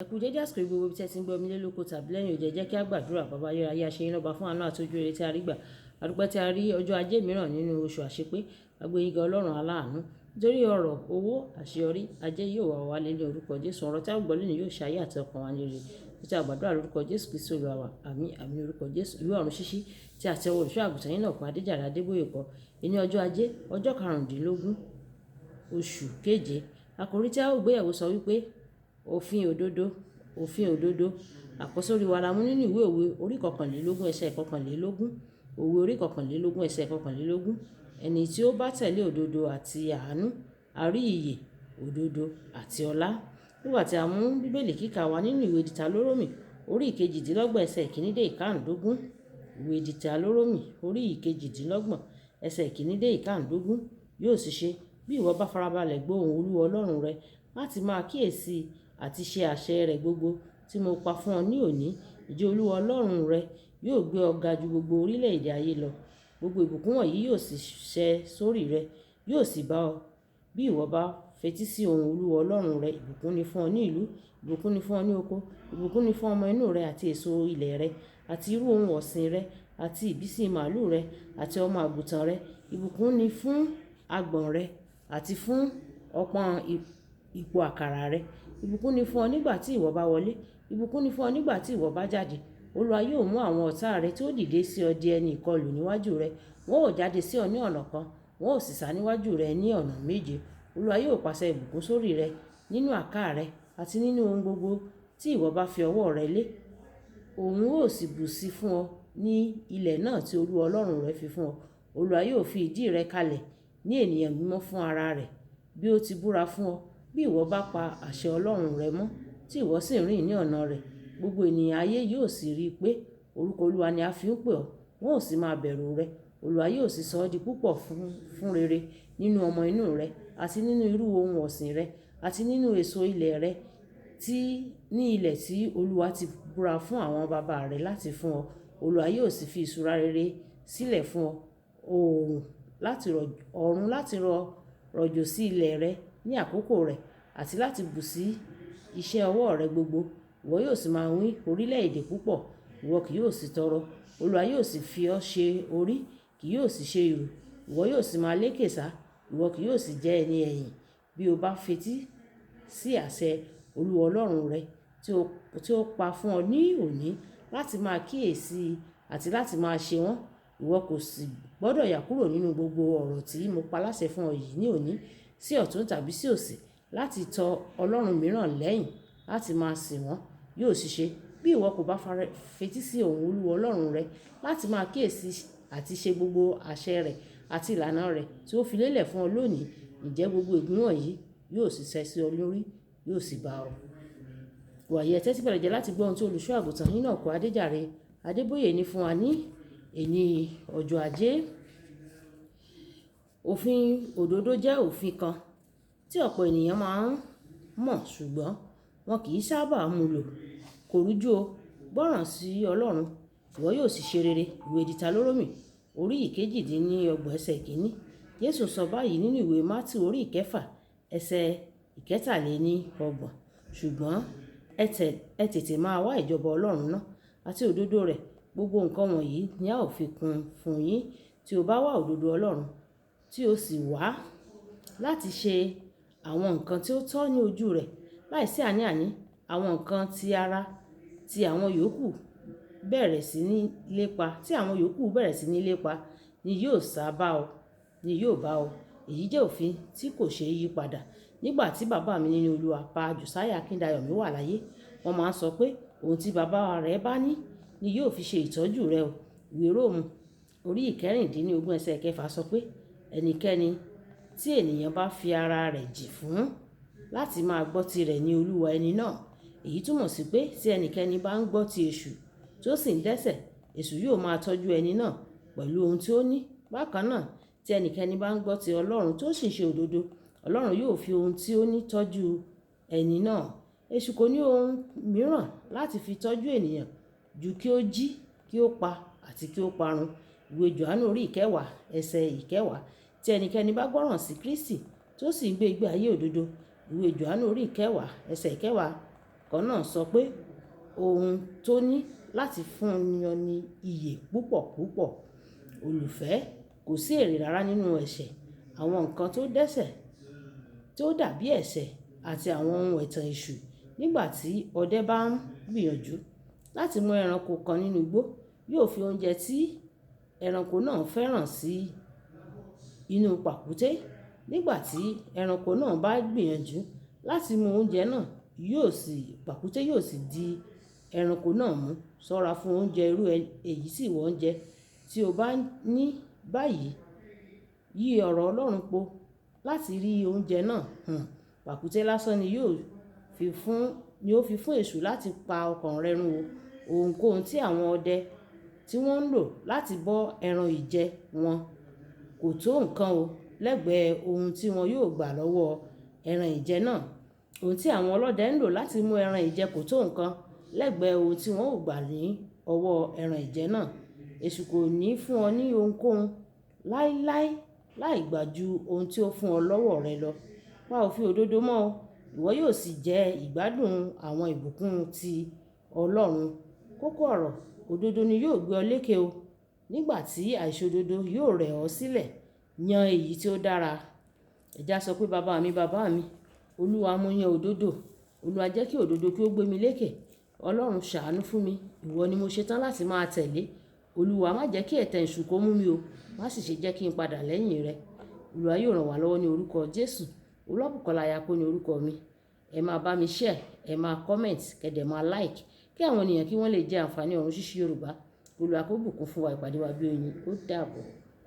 Ẹ kú dédé àsìkò yìí gbogbo ibi tí ẹ ti ń gbọ́ mi lé lóko tàbí lẹ́yìn òde. Jẹ́ kí a gbàdúrà. Bàbá ayérayé, a ṣe yín lọ́ba fún àánú àti ojú rere tí a rí gbà. A dúpẹ́ tí a rí ọjọ́ ajé mìíràn nínú oṣù àṣepé. A gbé yín ga, Ọlọ́run aláàánú. Nítorí ọ̀rọ̀ owó àṣeyọrí ajé yóò wá wálé ní orúkọ Jésù. Ọ̀rọ̀ tí a gbọ́ lónìí yóò ṣe ayé àti ọkàn wa ní rere. Títí a gbàdúrà lórúkọ Jésù Kristi Olúwa wa. Àmín, àmín, orúkọ Jésù. Ìwé ọ̀run ṣíṣí tí a ti ọwọ́ olùṣọ́ àgùntàn yín náà kọ Adéjàre Adébóyè kọ. Ní ọjọ́ ajé, ọjọ́ 15 oṣù keje. Àkòrí tí a ó gbéyẹ̀wò sọ wípé òfin òdodo, òfin òdodo. Àkọ́sórí wa la mú nínú ìwé òwe orí 21 ẹsẹ̀ 21. Òwe orí 21 ẹsẹ̀ 21. Ẹni tí ó bá tẹ̀lé òdodo àti àánú, a rí ìyè, òdodo àti ọlá. Nígbà tí a mú Bíbélì kíkà wa nínú ìwé Dìtàlórómì orí 28 ẹsẹ̀ 1 dé 15. Ìwé Dìtàlórómì orí 28 ẹsẹ̀ 1 dé 15. Yóò sì ṣe bí ìwọ bá farabalẹ̀ gbọ́ ohùn Olúwa Ọlọ́run rẹ láti máa kíyèsi àti ṣe àṣẹ rẹ̀ gbogbo tí mo pa fún ọ ní òní. Ìjẹ́ Olúwa Ọlọ́run rẹ yóò gbé ọ ga ju gbogbo orílẹ̀-èdè ayé lọ. Gbogbo ìbùkún wọ̀nyí yóò sì ṣẹ sórí rẹ, yóò sì bá ọ. Bí ìwọ bá fetí sí ohùn Olúwa Ọlọ́run rẹ, ìbùkún ni fún ọ ní ìlú, ìbùkún ni fún ọ ní oko, ìbùkún ni fún ọmọ inú rẹ àti èso ilẹ̀ rẹ, àti irú ohun ọ̀sìn rẹ, àti ìbísí màlúù rẹ, àti ọmọ àgùntàn rẹ. Ìbùkún ni fún agbọ̀n rẹ àti fún ọpọ́n ipò àkàrà rẹ. Ìbùkún ni fún ọ nígbà tí ìwọ bá wọlé, ìbùkún ni fún ọ nígbà tí ìwọ bá jáde. Olúwa yóò mú àwọn ọ̀tá rẹ tí ó dìde sí ọ di ẹni ìkọlù níwájú rẹ. Wọn ó jáde sí ọ ní ọ̀nà kan, wọn ó sì sá níwájú rẹ ní ọ̀nà méje. Olúwa yóò pàṣẹ ìbùkún sórí rẹ nínú àká rẹ àti nínú ohun gbogbo tí ìwọ bá fi ọwọ́ rẹ lé. Òun ó sì bù sí fún ọ ní ilẹ̀ náà tí Olúwa Ọlọ́run rẹ fi fún ọ. Olúwa yóò fi ìdí rẹ kalẹ̀ ní ènìyàn mímọ́ fún ara rẹ̀, bí ó ti búra fún ọ. Bí ìwọ bá pa àṣẹ Ọlọ́run rẹ mọ́, tí ìwọ sì rìn ní ọ̀nà rẹ̀, gbogbo ènìyàn ayé yóò sì rí i pé orúkọ Olúwa ni a fi ń pè ọ́, wọn ó sì máa bẹ̀rù rẹ. Olúwa yóò sì sọ ọ́ di púpọ̀ fún rere nínú ọmọ inú rẹ, àti nínú irú ohun ọ̀sìn rẹ, àti nínú èso ilẹ̀ rẹ tí ní ilẹ̀ tí Olúwa ti búra fún àwọn baba rẹ láti fún ọ. Olúwa yóò sì fi ìṣúra rere sílẹ̀ fún ọ, oòrùn láti rọ̀, ọ̀run láti rọ̀ rọ̀jò sí ilẹ̀ rẹ ní àkókò rẹ̀, àti láti bù sí iṣẹ́ ọwọ́ rẹ gbogbo. Ìwọ yóò sì máa wín orílẹ̀-èdè púpọ̀, ìwọ kì yóò sì tọrọ. Olúwa yóò sì fi ọ́ ṣe orí, kì yóò sì ṣe ìrù. Ìwọ yóò sì máa lékè sá, ìwọ kì yóò sì jẹ́ ẹni ẹ̀yìn. Bí o bá fetí sí àṣẹ Olúwa Ọlọ́run rẹ tí ó pa fún ọ ní òní láti máa kíyèsi àti láti máa ṣe wọ́n, ìwọ kò sì gbọdọ̀ yà kúrò nínú gbogbo ọ̀rọ̀ tí mo pa láṣẹ fún ọ yìí ní òní, sí ọ̀tún tàbí sí òsì, láti tọ Ọlọ́run mìíràn lẹ́yìn láti máa sìn wọ́n. Yóò sì ṣe bí ìwọ kò bá fetí sí ohùn Olúwa Ọlọ́run rẹ láti máa kíyèsi àti ṣe gbogbo àṣẹ rẹ̀ àti ìlànà rẹ̀ tí ó fi lélẹ̀ fún ọ lónìí, ǹjẹ́ gbogbo ègún wọ̀nyí yóò sì ṣẹ sí ọ lórí, yóò sì bá ọ. Wàyí, ẹ tẹ́tí bẹ̀rẹ̀ jẹ́ láti gbọ́ ohun tí olùṣọ́ àgùntàn yín náà kọ Adéjàre Adébóyè ní fún wa ní èní ọjọ́ ajé. Òfin òdodo jẹ́ òfin kan tí ọ̀pọ̀ ènìyàn máa ń mọ̀, ṣùgbọ́n wọn kì í sábà mú lò. Kò rújú o, gbọ́ràn sí Ọlọ́run, ìwọ yóò sì ṣe rere. Ìwé Dìtàlórómì orí 28 ẹsẹ̀ 1. Jésù sọ báyìí nínú ìwé Mátíù orí 6 ẹsẹ̀ 33. Ṣùgbọ́n ẹ tètè máa wá ìjọba Ọlọ́run náà àti òdodo rẹ̀, gbogbo nǹkan wọ̀nyí ni a ó fi kún fún yín. Tí o bá wá òdodo Ọlọ́run, tí o sì wá láti ṣe àwọn nǹkan tí ó tọ́ ní ojú rẹ̀, láìsí àní-àní, àwọn nǹkan tí ara tí àwọn yòókù bẹ̀rẹ̀ sí ní lépa, tí àwọn yòókù bẹ̀rẹ̀ sí ní lépa ni yóò sá bá ọ, ni yóò bá ọ. Èyí jẹ́ òfin tí kò ṣe é yí padà. Nígbà tí bàbá mi nínú Olúwa, Pa Josiah Akíndayọ̀mí wà láyé, wọ́n máa ń sọ pé ohun tí bàbá rẹ bá ní ni yóò fi ṣe ìtọ́jú rẹ o. Ìwé Róòmù orí 16 ẹsẹ̀ 6 sọ pé ẹnikẹ́ni tí ènìyàn bá fi ara rẹ̀ jì fún láti máa gbọ́ tirẹ̀ ní Olúwa ẹni náà. Èyí túmọ̀ sí pé tí ẹnikẹ́ni bá ń gbọ́ ti èṣù tí ó sì ń dẹ́ṣẹ̀, èṣù yóò máa tọ́jú ẹni náà pẹ̀lú ohun tí ó ní. Bákan náà, tí ẹnikẹ́ni bá ń gbọ́ ti Ọlọ́run tí ó sì ń ṣe òdodo, Ọlọ́run yóò fi ohun tí ó ní tọ́jú ẹni náà. Èṣù kò ní ohun mìíràn láti fi tọ́jú ènìyàn ju kí ó jí, kí ó pa àti kí ó parun. Ìwé Jòhánù orí 10 ẹsẹ̀ 10. Tí ẹnikẹ́ni bá gbọ́ràn sí Kristi tí ó sì ń gbé ìgbé ayé òdodo, ìwé Jòhánù orí 10 ẹsẹ̀ 10 kan náà sọ pé ohun tó ní láti fún ọ ní iye púpọ̀ púpọ̀. Olùfẹ́, kò sí èrè rárá nínú ẹ̀ṣẹ̀. Àwọn nǹkan tó dẹ́ṣẹ̀, tí ó dàbí ẹ̀ṣẹ̀ àti àwọn ohun ẹ̀tàn èṣù. Nígbà tí ọdẹ bá ń gbìyànjú láti mú ẹranko kan nínú igbó, yóò fi oúnjẹ tí ẹranko náà fẹ́ràn sí inú pàkúté. Nígbà tí ẹranko náà bá gbìyànjú láti mú oúnjẹ náà, pàkúté yóò sì di ẹranko náà mú. Ṣọ́ra fún oúnjẹ irú èyí tí ìwọ ń jẹ. Tí o bá ní báyìí, yí ọ̀rọ̀ Ọlọ́run po láti rí oúnjẹ náà. Pàkúté lásán ni ó fi fún èṣù láti pa ọkàn rẹ run o. Ohunkóhun tí àwọn ọdẹ tí wọ́n ń lò láti bọ́ ẹran ìjẹ wọn kò tó nǹkan o lẹ́gbẹ̀ẹ́ ohun tí wọn yóò gbà lọ́wọ́ ẹran ìjẹ náà. Ohun tí àwọn ọlọ́dẹ ń lò láti mú ẹran ìjẹ kò tó nǹkan lẹ́gbẹ̀ẹ́ ohun tí wọ́n ó gbà ní ọwọ́ ẹran ìjẹ náà. Èṣù kò ní fún ọ ní ohunkóhun láíláí láì gbà ju ohun tí ó fún ọ lọ́wọ́ rẹ lọ. Pa òfin òdodo mọ́ o, ìwọ yóò sì jẹ ìgbádùn àwọn ìbùkún ti Ọlọ́run. Kókó ọ̀rọ̀, òdodo ni yóò gbé ọ léèké o. Nígbà tí àìṣòdodo yóò rẹ̀ ọ́ sílẹ̀, yan èyí tí ó dára. Ẹ já sọ pé bàbá mi, bàbá mi, Olúwa mo yan òdodo. Olúwa jẹ́ kí òdodo kí ó gbé mi léèké. Ọlọ́run ṣàánú fún mi. Ìwọ ni mo ṣetán láti máa tẹ̀lé. Olúwa má jẹ́ kí ẹ̀tàn èṣù kó mú mi o. Má sì ṣe jẹ́ kí n padà lẹ́yìn rẹ. Olúwa yóò ràn wá lọ́wọ́ ní orúkọ Jésù. Olúwabùkọ́lá Ayako ní orúkọ mi. Ẹ máa bá mi share, ẹ máa comment, kẹ́ dẹ̀ máa like kí àwọn ènìyàn kí wọ́n lè jẹ àǹfààní ọ̀run ṣíṣí Yorùbá. Olúwa kó bùkún fún wa, ìpàdé wa bí oyin. Ó dàbọ̀.